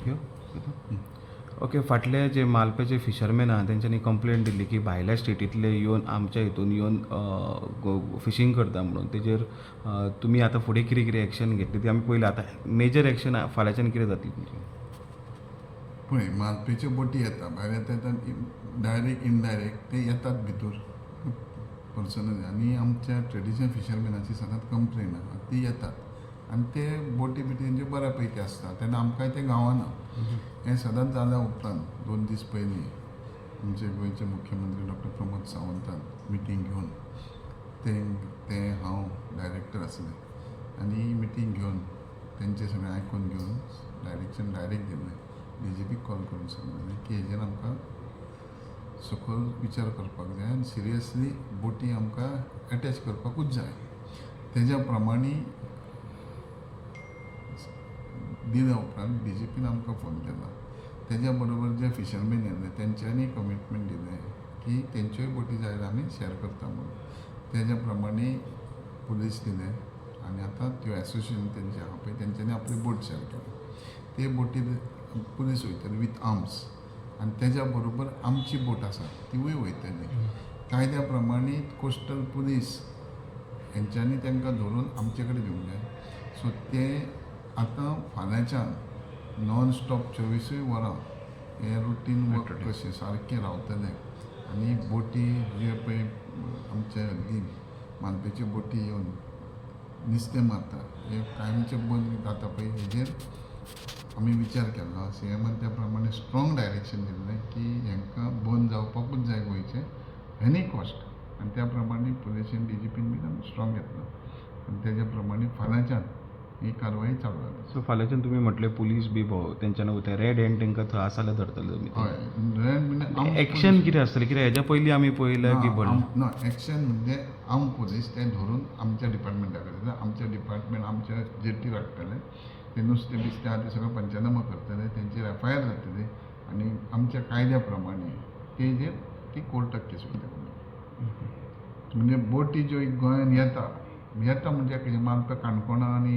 यो. ओके, फाटले जे मालपेचे फिशरमॅन आहा तेंच्यांनी कंप्लेन दिल्ली की भायल्या स्टेटींतले येवन आमच्या हितून येवन फिशींग करता म्हणून. तेजेर तुमी आतां फुडें कितें कितें एक्शन घेतली ती आमी पयली. आतां मेजर एक्शन फाल्यांच्यान कितें जातली तुमची? पळय, मालपेच्यो बोटी येता, भायर येता येता, डायरेक्ट इनडायरेक्ट ते येतात भितर पर्सनली. आनी आमच्या ट्रेडिशनल फिशरमॅनाची सदांच कंप्लेन आहा. ती येतात आनी ते बोटी बिटी तेंच्यो बऱ्या पैकी आसता, तेन्ना आमकांय तें गावना. हें सदांच जाल्या उपरांत 2 दीस पयलीं आमचे गोंयचे मुख्यमंत्री डॉक्टर प्रमोद सावंतान मिटींग घेवन ते ते हांव डायरेक्टर आसले आनी मिटींग घेवन तेंचे सगळें आयकून घेवन डायरेक्शन डायरेक्ट दिलें. डीजीपीक कॉल करून सांगलें की हेजेर आमकां सखोल विचार करपाक जाय आनी सिरियसली बोटी आमकां एटॅच करपाकूच जाय. तेज्या प्रमाणे दिल्या उपरांत डीजीपीन आमकां फोन केला. तेज्या बरोबर जे फिशरमॅन येयल्ले तेंच्यांनी कमिटमेंट दिलें की तेंच्योय बोटी जाय जाल्यार आमी शेअर करता म्हणून. तेज्या प्रमाणे पुलीस दिले आनी आतां त्यो एसोसिएशन तेंचे आहा पळय, तेंच्यांनी आपली बोट शेअर केली. ते बोटीर पुलीस वयतले विथ आर्म्स आनी तेज्या बरोबर आमची बोट आसा तिवूय वयतली. कायद्या प्रमाणे कोस्टल पुलीस हेंच्यांनी तांकां धरून आमचे कडेन दिवंक जाय. सो ते आतां फाल्यांच्यान नॉन स्टॉप 24ूय वरां हें रुटीन वर्क कशें सारकें रावतलें. आनी बोटी जे पळय आमचे हद्दीन मालपेच्यो बोटी येवन नुस्तें मारता, हें कायमचें बंद जाता पळय, हेजेर आमी विचार केल्लो. सीएमान त्या प्रमाणे स्ट्रॉंग डायरेक्शन दिल्लें की हांकां बंद जावपाकूच जाय गोंयचें एनी कॉस्ट. आनी त्या प्रमाणे पुलिशेन, डीजीपीन बीन आमी स्ट्रॉंग घेतला आनी तेज्या प्रमाणे फाल्यांच्यान ही कारवाई चालू जाली. सो फाल्यांच्यान तुमी म्हटलें पुलीस बी भोव तेंच्यानी वयता, रेड हँड तांकां थंय आसा जाल्यार धरतले तुमी? हय, रेड म्हणजे एक्शन कितें आसतलें? कित्याक हेज्या पयलीं आमी पळयलें की ना, एक्शन म्हणजे आर्म पुलीस ते धरून आमच्या डिपार्टमेंटा कडेन, आमच्या डिपार्टमेंट आमच्या जेटीर हाडटले. ते नुस्तें बिस्तें आहा ते सगळें पंचनामा करतले, तेंचेर एफआयआर जातली आनी आमच्या कायद्या प्रमाणे तेजेर ती कोर्टाक केस वयता. म्हणजे बोटी ज्यो गोंयान येता, येता म्हणजे कितें, मालपें, काणकोणा आनी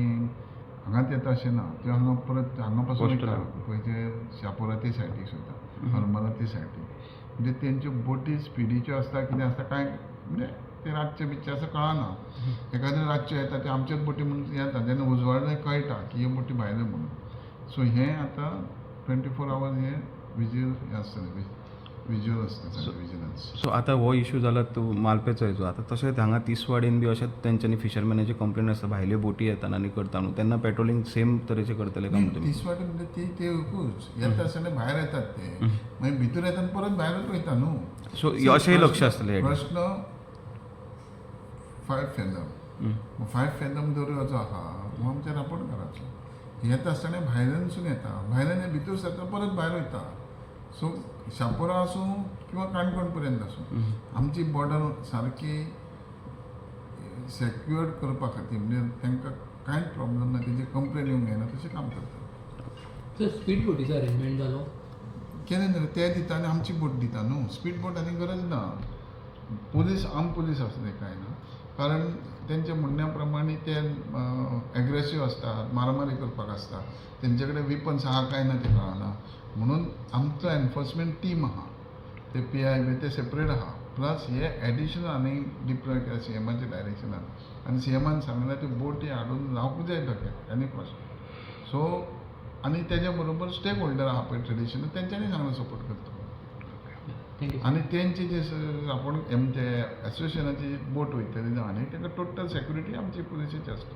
हांगाच येता अशें ना. त्यो हांगा परत हांगा पासून Coastal. वयता पळय, ते शापोरा ते सायडीक वयता, हरमला ते सायडीक. म्हणजे तेंच्यो बोटी स्पिडीच्यो आसता, कितें आसता कांय, म्हणजे ते रातचे बितचे असं कळना. एखाद्या रातचे येता ते आमच्याच बोटी म्हणून येता तेन्ना उजवाडले कळटा की ह्यो बोटी भायल्यो म्हणून. सो हें आतां 24 आवर्स हें विज्युअल हें आसतलें, विज्युअल आसता, विजिलन्स. सो आतां हो इशू जाला तो मालपेचो हेजो. आतां तशेंच हांगा तिसवाडीन बी अशेंच तेंच्यांनी फिशरमॅनाची कंप्लेन आसता, भायल्यो बोटी येतात आनी करता म्हणून. तेन्ना पेट्रोलिंग सेम तरेचें करतले काय तुमी? तिसवाडी म्हणजे ती ते एकूच येता आसतना भायर येतात ते, मागीर भितर येतात, परत भायरूच वयता न्हू. सो अशेंय लक्ष आसतलें. प्रश्न 5 फॅदम, 5 फॅदम दर्यो जो आहा हो आमच्या रापोणकाराचो. येता आसतना भायल्यानसून येता, भायल्यान भितर सरता, परत भायर वयता. सो शापोरा आसूं किंवा काणकोण पर्यंत आसूं, आमची बॉर्डर सारकी सेक्युअर्ड करपा खातीर, म्हणजे तांकां कांयच प्रॉब्लम ना, तेंचे कंप्लेन येवंक जायना तशें काम करता. सर, स्पीड बोटीचो अरेंजमेंट जालो? केलें न्ही, ते दिता आनी आमची बोट दिता न्हू. स्पीड बोट आनी गरज ना. पुलीस, आर्म पुलीस आसले कांय ना, कारण तेंच्या म्हणण्या प्रमाणे ते एग्रेसीव आसता, मारामारी करपाक आसता, तेंचे कडेन विपन्स आहा काय ना तें कळना. म्हणून आमचो एनफोर्समेंट टीम आहा, ते पीआय बी ते सेपरेट आहा. प्लस हे एडिशनल आनी डिप्लॉय केला सीएमाच्या डायरेक्शनान आनी सीएमान सांगलां त्यो बोटी हाडून लावूंक जाय धक्याक एनी कॉस्ट. सो आनी तेज्या बरोबर स्टेक होल्डर आहा पळय ट्रेडिशनल, तेंच्यांनी सांगलां सपोर्ट करता. Thank you. आनी तेंचे जे आपूण आमचे एसोसिएशनाची बोट वयतली जावं आनी तांकां टोटल सेक्युरिटी आमची पुलिशेची आसता.